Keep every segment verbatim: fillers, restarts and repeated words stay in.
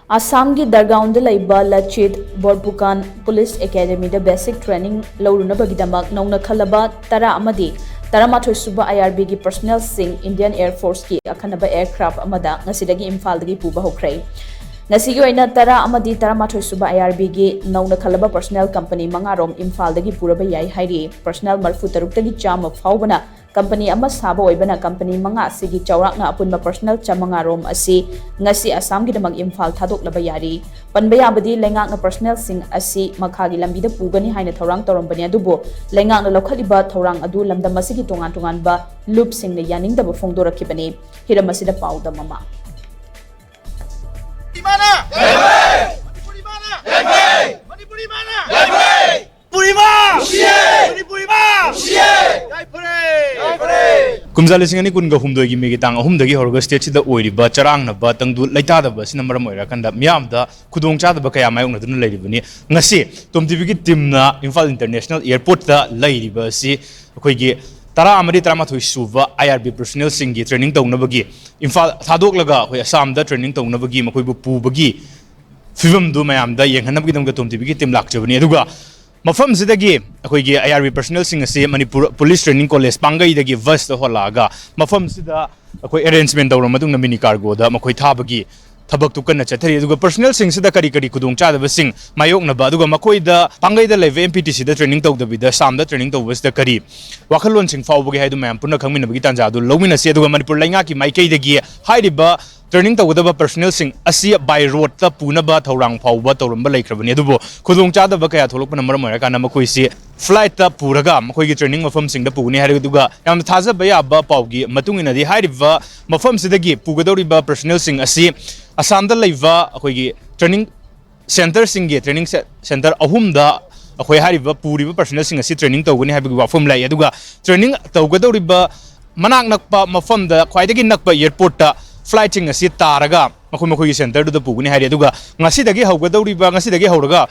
ꯑꯁꯥꯝꯒꯤ ꯗꯔꯒꯥꯎꯟꯗ ꯂꯩꯕ Lachit ꯕꯣꯔꯄꯨꯀꯥꯟ police ꯑꯦꯀꯥꯗꯃꯤꯗ basic training ꯂꯧꯔꯨꯅꯕꯒꯤꯗꯃꯛ ꯅꯧꯅ ꯈꯜꯂꯕ ꯇꯔꯥ ꯑꯃꯗꯤ ꯇꯔꯥꯃꯥꯊꯣꯏ ꯁꯨꯕ ꯑꯥꯏ ꯑꯥꯔ ꯕꯤꯒꯤ ꯄꯔꯁꯅꯦꯜꯁꯤꯡ ꯏꯟꯗꯤꯌꯟ ꯑꯦꯌꯔ ꯐꯣꯔꯁꯀꯤ ꯑꯈꯟꯅꯕ ꯑꯦꯌꯔꯀ꯭ꯔꯥꯐ ꯑꯃꯗ ꯉꯁꯤꯗꯒꯤ ꯏꯝꯐꯥꯜꯗꯒꯤ ꯄꯨꯕ ꯍꯧꯈ꯭ꯔꯦ꯫ ꯉꯁꯤꯒꯤ ꯑꯣꯏꯅ ꯇꯔꯥ ꯑꯃꯗꯤ ꯇꯔꯥꯃꯥꯊꯣꯏ ꯁꯨꯕ ꯑꯥꯏ ꯑꯥꯔ ꯕꯤꯒꯤ ꯅꯧꯅ ꯈꯜꯂꯕ ꯄꯔꯁꯅꯦꯜ ꯀꯝꯄꯅꯤ ꯃꯉꯥꯔꯣꯝ ꯏꯝꯐꯥꯜꯗꯒꯤ ꯄꯨꯔꯕ ꯌꯥꯏ ꯍꯥꯏꯔꯤ꯫ ꯄꯔꯁꯅꯦꯜ ꯃꯔꯐꯨ ꯇꯔꯨꯛꯇꯒꯤ ꯆꯥꯝꯃ ꯐꯥꯎꯕꯅ ꯀꯝꯄꯅꯤ ꯑꯃ ꯁꯥꯕ ꯑꯣꯏꯕꯅ ꯀꯝꯄꯅꯤ ꯃꯉꯥ ꯑꯁꯤꯒꯤ ꯆꯥꯎꯔꯥꯛꯅ ꯑꯄꯨꯟꯕ ꯄꯔꯁꯅꯦꯜ ꯆꯥꯃꯉꯥ ꯔꯣꯝ ꯑꯁꯤ ꯉꯁꯤ ꯑꯁꯥꯝꯒꯤꯗꯃꯛ ꯏꯝꯐꯥꯜ ꯊꯥꯗꯣꯛꯂꯕ ꯌꯥꯔꯤ꯫ ꯄꯟꯕ ꯌꯥꯕꯗꯤ ꯂꯩꯉꯥꯛꯅ ꯄꯔꯁꯅꯦꯜꯁꯤꯡ ꯑꯁꯤ ꯃꯈꯥꯒꯤ ꯂꯝꯕꯤꯗ ꯄꯨꯒꯅꯤ ꯍꯥꯏꯅ ꯊꯧꯔꯥꯡ ꯇꯧꯔꯝꯕꯅꯤ, ꯑꯗꯨꯕꯨ ꯂꯩꯉꯥꯛꯅ ꯂꯧꯈꯠꯂꯤꯕ ꯊꯧꯔꯥꯡ ꯑꯗꯨ ꯂꯝꯗꯝ ꯑꯁꯤꯒꯤ ꯇꯣꯉꯥꯟ ꯇꯣꯉꯥꯟꯕ ꯂꯨꯞꯁꯤꯡꯅ ꯌꯥꯅꯤꯡꯗꯕ ꯐꯣꯡꯗꯣꯔꯛꯈꯤꯕꯅꯤ꯫ ꯍꯤꯔꯝ ꯑꯁꯤꯗ ꯄꯥꯎꯗꯝ ꯑꯃ꯫ ꯏꯃꯥꯅ! ꯃꯅꯤꯄꯨꯔ ꯏꯃꯥꯅ! ꯃꯅꯤꯄꯨꯔ ꯏꯃꯥꯅ! ꯃꯅꯤꯄꯨꯔ ꯏꯃꯥ! ꯃꯅꯤꯄꯨꯔ ꯏꯃꯥ! ꯌꯥꯏꯐꯔꯦ! ꯀꯨꯝꯖꯥ ꯂꯤꯁꯤꯡ ꯑꯅꯤ ꯀꯨꯟꯒ ꯍꯨꯝꯗꯣꯏꯒꯤ ꯃꯦꯒꯤ ꯇꯥꯡ ꯑꯍꯨꯝꯗꯒꯤ ꯍꯧꯔꯒ ꯁ꯭ꯇꯦꯠꯁꯤꯗ ꯑꯣꯏꯔꯤꯕ ꯆꯔꯥꯡꯅꯕ ꯇꯪꯗꯨ ꯂꯩꯇꯥꯗꯕ ꯑꯁꯤꯅ ꯃꯔꯝ ꯑꯣꯏꯔꯀꯥꯟꯗ ꯃꯤꯌꯥꯝꯗ ꯈꯨꯗꯣꯡꯆꯥꯗꯕ ꯀꯌꯥ ꯃꯥꯌꯣꯛꯅꯗꯨꯅ ꯂꯩꯔꯤꯕꯅꯤ꯫ ꯉꯁꯤ ꯇꯣꯝ ꯇꯤꯚꯤꯒꯤ ꯇꯤꯝꯅ ꯏꯝꯐꯥꯜ ꯏꯟꯇꯔꯅꯦꯁꯅꯦꯜ ꯑꯦꯌꯔꯄꯣꯔꯠꯇ ꯂꯩꯔꯤꯕ ꯑꯁꯤ ꯑꯩꯈꯣꯏꯒꯤ ꯇꯔꯥ ꯑꯃꯗꯤ ꯇꯔꯥꯃꯥꯊꯣꯏ ꯁꯨꯕ ꯑꯥꯏ ꯑꯥꯔ ꯕꯤ ꯄꯔꯁꯅꯦꯜꯁꯤꯡꯒꯤ ꯇ꯭ꯔꯦꯅꯤꯡ ꯇꯧꯅꯕꯒꯤ ꯏꯝꯐꯥꯜ ꯊꯥꯗꯣꯛꯂꯒ ꯑꯩꯈꯣꯏ ꯑꯁꯥꯝꯗ ꯇ꯭ꯔꯦꯅꯤꯡ ꯇꯧꯅꯕꯒꯤ ꯃꯈꯣꯏꯕꯨ ꯄꯨꯕꯒꯤ ꯐꯤꯕꯝꯗꯨ ꯃꯌꯥꯝꯗ ꯌꯦꯡꯍꯟꯅꯕꯒꯤꯗꯃꯛꯇ ꯇꯣꯝ ꯇꯤꯚꯤꯒꯤ ꯇꯤꯝ ꯂꯥꯛꯆꯕꯅꯤ꯫ ꯑꯗꯨꯒ ꯃꯐꯝꯁꯤꯗꯒꯤ ꯑꯩꯈꯣꯏꯒꯤ ꯑꯥꯏ ꯑꯥꯔ ꯕꯤ ꯄꯔꯁꯅꯦꯜꯁꯤꯡ ꯑꯁꯤ ꯃꯅꯤꯄꯨꯔ ꯄꯨꯂꯤꯁ ꯇ꯭ꯔꯦꯅꯤꯡ ꯀꯣꯂꯦꯖ ꯄꯥꯡꯒꯩꯗꯒꯤ ꯕꯁꯇ ꯍꯣꯜꯂꯛꯑꯒ ꯃꯐꯝꯁꯤꯗ ꯑꯩꯈꯣꯏ ꯑꯦꯔꯦꯟꯖꯃꯦꯟ ꯇꯧꯔꯕ ꯃꯇꯨꯡꯗ ꯃꯤꯅꯤ ꯀꯥꯔꯒꯣꯗ ꯃꯈꯣꯏ ꯊꯥꯕꯒꯤ ꯊꯕꯛꯇꯨ ꯀꯟꯅ ꯆꯠꯊꯔꯤ꯫ ꯑꯗꯨꯒ ꯄꯔꯁꯅꯦꯜꯁꯤꯡꯁꯤꯗ ꯀꯔꯤ ꯀꯔꯤ ꯈꯨꯗꯣꯡꯆꯥꯗꯕꯁꯤꯡ ꯃꯥꯌꯣꯛꯅꯕ, ꯑꯗꯨꯒ ꯃꯈꯣꯏꯗ ꯄꯥꯡꯒꯩꯗ ꯂꯩꯕ ꯑꯦꯝ ꯄꯤ ꯇꯤ ꯁꯤꯗ ꯇ꯭ꯔꯦꯅꯤꯡ ꯇꯧꯗꯕꯤꯗ ꯑꯁꯥꯝꯗ ꯇ꯭ꯔꯦꯅꯤꯡ ꯇꯧꯕꯁꯤꯗ ꯀꯔꯤ ꯋꯥꯈꯜꯂꯣꯟꯁꯤꯡ ꯐꯥꯎꯕꯒꯦ ꯍꯥꯏꯗꯨ ꯃꯌꯥꯝ ꯄꯨꯟꯅ ꯈꯪꯃꯤꯟꯅꯕꯒꯤ ꯇꯥꯟꯖꯥꯗꯨ ꯂꯧꯃꯤꯟꯅꯁꯤ꯫ ꯑꯗꯨꯒ ꯃꯅꯤꯄꯨꯔ ꯂꯩꯉꯥꯛꯀꯤ ꯃꯥꯏꯀꯩꯗꯒꯤ ꯍꯥꯏꯔꯤꯕ ꯇ꯭ꯔꯦꯅꯤꯡ ꯇꯧꯒꯗꯕ ꯄꯔꯁꯅꯦꯜꯁꯤꯡ ꯑꯁꯤ ꯕꯥꯏ ꯔꯣꯗꯇ ꯄꯨꯅꯕ ꯊꯧꯔꯥꯡ ꯐꯥꯎꯕ ꯇꯧꯔꯝꯕ ꯂꯩꯈ꯭ꯔꯕꯅꯤ꯫ ꯑꯗꯨꯕꯨ ꯈꯨꯗꯣꯡꯆꯥꯗꯕ ꯀꯌꯥ ꯊꯣꯛꯂꯛꯄꯅ ꯃꯔꯝ ꯑꯣꯏꯔꯀꯥꯟꯗ ꯃꯈꯣꯏꯁꯤ ꯐ꯭ꯂꯥꯏꯠꯇ ꯄꯨꯔꯒ ꯃꯈꯣꯏꯒꯤ ꯇ꯭ꯔꯦꯅꯤꯡ ꯃꯐꯝꯁꯤꯡꯗ ꯄꯨꯒꯅꯤ ꯍꯥꯏꯔꯤ꯫ ꯑꯗꯨꯒ ꯌꯥꯝꯅ ꯊꯥꯖꯕ ꯌꯥꯕ ꯄꯥꯎꯒꯤ ꯃꯇꯨꯡ ꯏꯟꯅꯗꯤ ꯍꯥꯏꯔꯤꯕ ꯃꯐꯝꯁꯤꯗꯒꯤ ꯄꯨꯒꯗꯧꯔꯤꯕ ꯄꯔꯁꯅꯦꯜꯁꯤꯡ ꯑꯁꯤ ꯑꯁꯥꯝꯗ ꯂꯩꯕ ꯑꯩꯈꯣꯏꯒꯤ ꯇ꯭ꯔꯦꯅꯤꯡ ꯁꯦꯟꯇꯔꯁꯤꯡꯒꯤ, ꯇ꯭ꯔꯦꯅꯤꯡ ꯁꯦ-, ꯁꯦꯟꯇꯔ ꯑꯍꯨꯝꯗ ꯑꯩꯈꯣꯏ ꯍꯥꯏꯔꯤꯕ ꯄꯨꯔꯤꯕ ꯄꯔꯁꯅꯦꯜꯁꯤꯡ ꯑꯁꯤ ꯇ꯭ꯔꯦꯅꯤꯡ ꯇꯧꯒꯅꯤ ꯍꯥꯏꯕꯒꯤ ꯋꯥꯐꯝ ꯂꯥꯛꯏ꯫ ꯑꯗꯨꯒ ꯇ꯭ꯔꯦꯅꯤꯡ ꯇꯧꯒꯗꯧꯔꯤꯕ ꯃꯅꯥꯛ ꯅꯛꯄ ꯃꯐꯝꯗ, ꯈ꯭ꯋꯥꯏꯗꯒꯤ ꯅꯛꯄ ꯑꯦꯌꯔꯄꯣꯔꯠꯇ ꯐ꯭ꯂꯥꯏꯠꯁꯤꯡ ꯑꯁꯤ ꯇꯥꯔꯒ ꯃꯈꯣꯏ ꯃꯈꯣꯏꯒꯤ ꯁꯦꯟꯇꯔꯗꯨꯗ ꯄꯨꯒꯅꯤ ꯍꯥꯏꯔꯤ꯫ ꯑꯗꯨꯒ ꯉꯁꯤꯗꯒꯤ ꯍꯧꯒꯗꯧꯔꯤꯕ, ꯉꯁꯤꯗꯒꯤ ꯍꯧꯔꯒ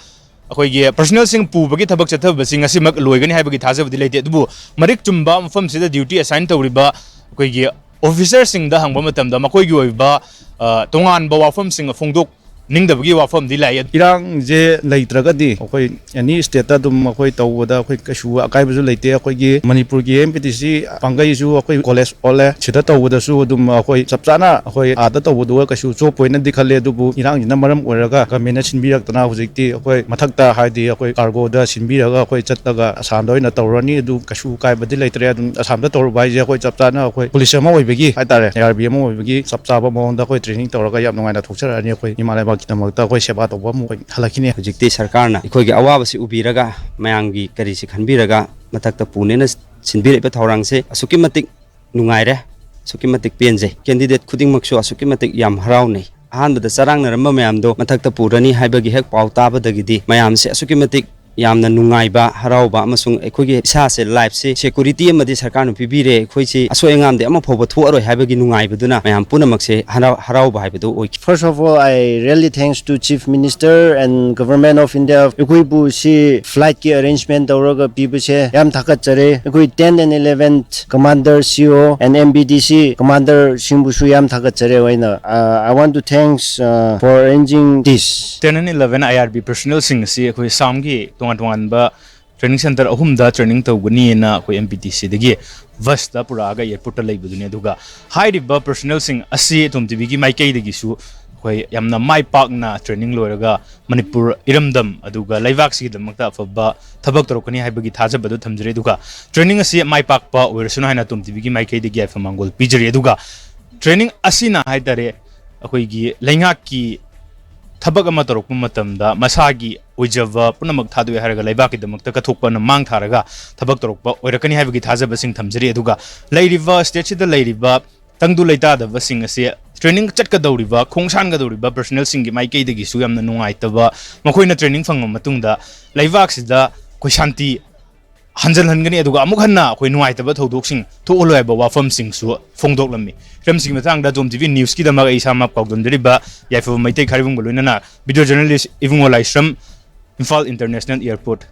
ꯑꯩꯈꯣꯏꯒꯤ ꯄꯔꯁꯅꯦꯜꯁꯤꯡ ꯄꯨꯕꯒꯤ ꯊꯕꯛ ꯆꯠꯊꯕꯁꯤ ꯉꯁꯤꯃꯛ ꯂꯣꯏꯒꯅꯤ ꯍꯥꯏꯕꯒꯤ ꯊꯥꯖꯕꯗꯤ ꯂꯩꯇꯦ꯫ ꯑꯗꯨꯕꯨ ꯃꯔꯤꯛ ꯆꯨꯝꯕ ꯃꯐꯝꯁꯤꯗ ꯗ꯭ꯌꯨꯇꯤ ꯑꯦꯁꯥꯏꯟ ꯇꯧꯔꯤꯕ ꯑꯩꯈꯣꯏꯒꯤ ꯑꯣꯐꯤꯁꯔꯁꯤꯡꯗ ꯍꯪꯕ ꯃꯇꯝꯗ ꯃꯈꯣꯏꯒꯤ ꯑꯣꯏꯕ, ꯑ, ꯇꯣꯉꯥꯟꯕ ꯋꯥꯐꯝꯁꯤꯡ ꯐꯣꯡꯗꯣꯛ-, ꯅꯤꯡꯗꯕꯒꯤ ꯋꯥꯐꯝꯗꯤ ꯂꯥꯛꯏ꯫ ꯏꯔꯥꯡꯁꯦ ꯂꯩꯇ꯭ꯔꯒꯗꯤ ꯑꯩꯈꯣꯏ ꯑꯦꯅꯤ ꯁ꯭ꯇꯦꯠꯇ ꯑꯗꯨꯝ ꯑꯩꯈꯣꯏ ꯇꯧꯕꯗ ꯑꯩꯈꯣꯏ ꯀꯩꯁꯨ ꯑꯀꯥꯏꯕꯁꯨ ꯂꯩꯇꯦ꯫ ꯑꯩꯈꯣꯏꯒꯤ ꯃꯅꯤꯄꯨꯔꯒꯤ ꯑꯦꯝ ꯄꯤ ꯇꯤ ꯁꯤ ꯄꯥꯡꯒꯩꯁꯨ ꯑꯩꯈꯣꯏ ꯀꯣꯂꯦꯖ ꯑꯣꯜꯂꯦ꯫ ꯁꯤꯗ ꯇꯧꯕꯗꯁꯨ ꯑꯗꯨꯝ ꯑꯩꯈꯣꯏ ꯆꯞ ꯆꯥꯅ ꯑꯩꯈꯣꯏ ꯑꯥꯗ ꯇꯧꯕꯗꯨꯒ ꯀꯩꯁꯨ ꯆꯣꯞꯄꯣꯏꯅꯗꯤ ꯈꯜꯂꯦ꯫ ꯑꯗꯨꯕꯨ ꯏꯔꯥꯡꯁꯤꯅ ꯃꯔꯝ ꯑꯣꯏꯔꯒ ꯒꯃꯦꯟꯅ ꯁꯤꯟꯕꯤꯔꯛꯇꯅ ꯍꯧꯖꯤꯛꯇꯤ ꯑꯩꯈꯣꯏ ꯃꯊꯛꯇ, ꯍꯥꯏꯗꯤ ꯑꯩꯈꯣꯏ ꯀꯥꯔꯒꯣꯗ ꯁꯤꯟꯕꯤꯔꯒ ꯑꯩꯈꯣꯏ ꯆꯠꯂꯒ ꯑꯁꯥꯝꯗ ꯑꯣꯏꯅ ꯇꯧꯔꯅꯤ꯫ ꯑꯗꯨ ꯀꯩꯁꯨ ꯀꯥꯏꯕꯗꯤ ꯂꯩꯇ꯭ꯔꯦ꯫ ꯑꯗꯨꯝ ꯑꯁꯥꯝꯗ ꯇꯧꯔꯨꯕ ꯍꯥꯏꯁꯦ ꯑꯩꯈꯣꯏ ꯆꯞ ꯆꯥꯅ ꯑꯩꯈꯣꯏ ꯄꯨꯂꯤꯁ ꯑꯃ ꯑꯣꯏꯕꯒꯤ ꯍꯥꯏꯇꯥꯔꯦ, ꯑꯥꯏ ꯑꯥꯔ ꯕꯤ ꯑꯃ ꯑꯣꯏꯕꯒꯤ ꯆꯞ ꯆꯥꯕ ꯃꯑꯣꯡꯗ ꯑꯩꯈꯣꯏ ꯇ꯭ꯔꯦꯅꯤꯡ ꯇꯧꯔꯒ ꯌꯥꯝ ꯅꯨꯡꯉꯥꯏꯅ ꯊꯣꯛꯆꯔꯛꯑꯅꯤ꯫ ꯑꯩꯈꯣꯏ ꯏꯃꯥ ꯂꯩꯕꯥꯛꯀꯤꯗꯃꯛꯇ ꯑꯩꯈꯣꯏ ꯁꯦꯕꯥ ꯇꯧꯕ ꯑꯃ ꯑꯣꯏꯅ ꯍꯜꯂꯛꯈꯤꯅꯤ꯫ ꯍꯧꯖꯤꯛꯇꯤ ꯁꯔꯀꯥꯔꯅ ꯑꯩꯈꯣꯏꯒꯤ ꯑꯋꯥꯕꯁꯤ ꯎꯕꯤꯔꯒ, ꯃꯌꯥꯝꯒꯤ ꯀꯔꯤꯁꯤ ꯈꯟꯕꯤꯔꯒ ꯃꯊꯛꯇ ꯄꯨꯅꯦꯅ ꯁꯤꯟꯕꯤꯔꯛꯏꯕ ꯊꯧꯔꯥꯡꯁꯦ ꯑꯁꯨꯛꯀꯤ ꯃꯇꯤꯛ ꯅꯨꯡꯉꯥꯏꯔꯦ, ꯑꯁꯨꯛꯀꯤ ꯃꯇꯤꯛ ꯄꯦꯟꯖꯩ꯫ ꯀꯦꯟꯗꯤꯗꯦꯠ ꯈꯨꯗꯤꯡꯃꯛꯁꯨ ꯑꯁꯨꯛꯀꯤ ꯃꯇꯤꯛ ꯌꯥꯝ ꯍꯔꯥꯎꯅꯩ꯫ ꯑꯍꯥꯟꯕꯗ ꯆꯔꯥꯡꯅꯔꯝꯕ ꯃꯌꯥꯝꯗꯣ ꯃꯊꯛꯇ ꯄꯨꯔꯅꯤ ꯍꯥꯏꯕꯒꯤ ꯍꯦꯛ ꯄꯥꯎ ꯇꯥꯕꯗꯒꯤꯗꯤ ꯃꯌꯥꯝꯁꯦ ꯑꯁꯨꯛꯀꯤ ꯃꯇꯤꯛ ꯌꯥꯝꯅ ꯅꯨꯡꯉꯥꯏꯕ, ꯍꯔꯥꯎꯕ ꯑꯃꯁꯨꯡ ꯑꯩꯈꯣꯏꯒꯤ ꯏꯁꯥꯁꯦ, ꯂꯥꯏꯐꯁꯦ, ꯁꯦꯀ꯭ꯌꯨꯔꯤꯇꯤ ꯑꯃꯗꯤ ꯁꯔꯀꯥꯔꯅ ꯄꯤꯕꯤꯔꯦ꯫ ꯑꯩꯈꯣꯏꯁꯤ ꯑꯁꯣꯏ ꯑꯉꯥꯝꯗꯤ ꯑꯃ ꯐꯥꯎꯕ ꯊꯣꯛꯑꯔꯣꯏ ꯍꯥꯏꯕꯒꯤ ꯅꯨꯡꯉꯥꯏꯕꯗꯨꯅ ꯃꯌꯥꯝ ꯄꯨꯝꯅꯃꯛꯁꯦ ꯍꯔꯥꯎ-, ꯍꯔꯥꯎꯕ ꯍꯥꯏꯕꯗꯨ ꯑꯣꯏꯈꯤ꯫ First of all, I really thanks to Chief Minister and Government of India. ꯑꯩꯈꯣꯏꯕꯨ ꯁꯤ flight ꯀꯤ arrangement ꯇꯧꯔꯒ ꯄꯤꯕꯁꯦ ꯌꯥꯝ ꯊꯥꯒꯠꯆꯔꯤ꯫ ꯑꯩꯈꯣꯏ ten and eleven commander, C O and M B D C commander ꯁꯤꯡꯕꯨꯁꯨ ꯌꯥꯝ ꯊꯥꯒꯠꯆꯔꯤ꯫ ꯑꯩꯅ, uh, I want to thanks, uh, for arranging this. Ten and eleven I R B personnel ꯁꯤꯡ ꯑꯁꯤ ꯑꯩꯈꯣꯏ ꯑꯁꯥꯝꯒꯤ ꯇꯣꯉꯥꯟ ꯇꯣꯉꯥꯟꯕ training center ꯑꯍꯨꯝꯗ training ꯇꯧꯒꯅꯤꯅ ꯑꯩꯈꯣꯏ M B D C ꯗꯒꯤ bus ꯇ ꯄꯨꯔꯛꯑꯒ airport ꯇ ꯂꯩꯕꯗꯨꯅꯤ꯫ ꯑꯗꯨꯒ ꯍꯥꯏꯔꯤꯕ personnel ꯁꯤꯡ ꯑꯁꯤ ꯑꯇꯣꯝ ꯇꯤꯚꯤꯒꯤ ꯃꯥꯏꯀꯩꯗꯒꯤꯁꯨ ꯑꯩꯈꯣꯏ ꯌꯥꯝꯅ ꯃꯥꯏ ꯄꯥꯛꯅ training ꯂꯣꯏꯔꯒ ꯃꯅꯤꯄꯨꯔ ꯏꯔꯝꯗꯝ ꯑꯗꯨꯒ ꯂꯩꯕꯥꯛꯁꯤꯒꯤꯗꯃꯛꯇ ꯑꯐꯕ ꯊꯕꯛ ꯇꯧꯔꯛꯀꯅꯤ ꯍꯥꯏꯕꯒꯤ ꯊꯥꯖꯕꯗꯨ ꯊꯝꯖꯔꯤ꯫ ꯑꯗꯨꯒ training ꯑꯁꯤ ꯃꯥꯏ ꯄꯥꯛꯄ ꯑꯣꯏꯔꯁꯅꯨ ꯍꯥꯏꯅ ꯑꯇꯣꯝ ꯇꯤꯚꯤꯒꯤ ꯃꯥꯏꯀꯩꯗꯒꯤ ꯌꯥꯏꯐ ꯃꯥꯡꯒꯣꯜ ꯄꯤꯖꯔꯤ꯫ ꯑꯗꯨꯒ training ꯑꯁꯤꯅ ꯍꯥꯏꯇꯥꯔꯦ, ꯑꯩꯈꯣꯏꯒꯤ ꯂꯩꯉꯥꯛꯀꯤ ꯊꯕꯛ ꯑꯃ ꯇꯧꯔꯛꯄ ꯃꯇꯝꯗ ꯃꯁꯥꯒꯤ ꯑꯣꯏꯖꯕ ꯄꯨꯝꯅꯃꯛ ꯊꯥꯗꯣꯛꯑꯦ ꯍꯥꯏꯔꯒ ꯂꯩꯕꯥꯛꯀꯤꯗꯃꯛꯇ ꯀꯠꯊꯣꯛꯄꯅ ꯃꯥꯡ ꯊꯥꯔꯒ ꯊꯕꯛ ꯇꯧꯔꯛꯄ ꯑꯣꯏꯔꯛꯀꯅꯤ ꯍꯥꯏꯕꯒꯤ ꯊꯥꯖꯕꯁꯤꯡ ꯊꯝꯖꯔꯤ꯫ ꯑꯗꯨꯒ ꯂꯩꯔꯤꯕ state ꯁꯤꯗ ꯂꯩꯔꯤꯕ ꯇꯪꯗꯨ ꯂꯩꯇꯥꯗꯕꯁꯤꯡ ꯑꯁꯤ training ꯆꯠꯀꯗꯧꯔꯤꯕ, ꯈꯣꯡꯁꯥꯟꯒꯗꯧꯔꯤꯕ personnel ꯁꯤꯡꯒꯤ ꯃꯥꯏꯀꯩꯗꯒꯤꯁꯨ ꯌꯥꯝꯅ ꯅꯨꯡꯉꯥꯏꯇꯕ, ꯃꯈꯣꯏꯅ training ꯐꯪꯉꯕ ꯃꯇꯨꯡꯗ ꯂꯩꯕꯥꯛꯁꯤꯗ ꯑꯩꯈꯣꯏ ꯁꯥꯟꯇꯤ ꯍꯟꯖꯤꯜꯍꯟꯒꯅꯤ, ꯑꯗꯨꯒ ꯑꯃꯨꯛ ꯍꯟꯅ ꯑꯩꯈꯣꯏ ꯅꯨꯡꯉꯥꯏꯇꯕ ꯊꯧꯗꯣꯛꯁꯤꯡ ꯊꯣꯛꯍꯜꯂꯣꯏ ꯍꯥꯏꯕ ꯋꯥꯐꯝꯁꯤꯡꯁꯨ ꯐꯣꯡꯗꯣꯛꯂꯝꯃꯤ꯫ ꯍꯤꯔꯝꯁꯤꯒꯤ ꯃꯇꯥꯡꯗ ꯑꯗꯣꯝ ꯇꯤꯚꯤ ꯅ꯭ꯌꯨꯁꯀꯤꯗꯃꯛ ꯑꯩ ꯏꯁꯥꯃꯛ ꯄꯥꯎꯗꯝꯖꯔꯤꯕ ꯌꯥꯏꯐꯕ ꯃꯩꯇꯩ ꯈꯥꯏꯔꯤꯕꯨꯡꯒ ꯂꯣꯏꯅꯅ video journalist ꯏꯕꯨꯡꯉꯣ ꯂꯥꯏꯁ꯭ꯔꯝ, ꯏꯝꯐꯥꯜ International Airport꯫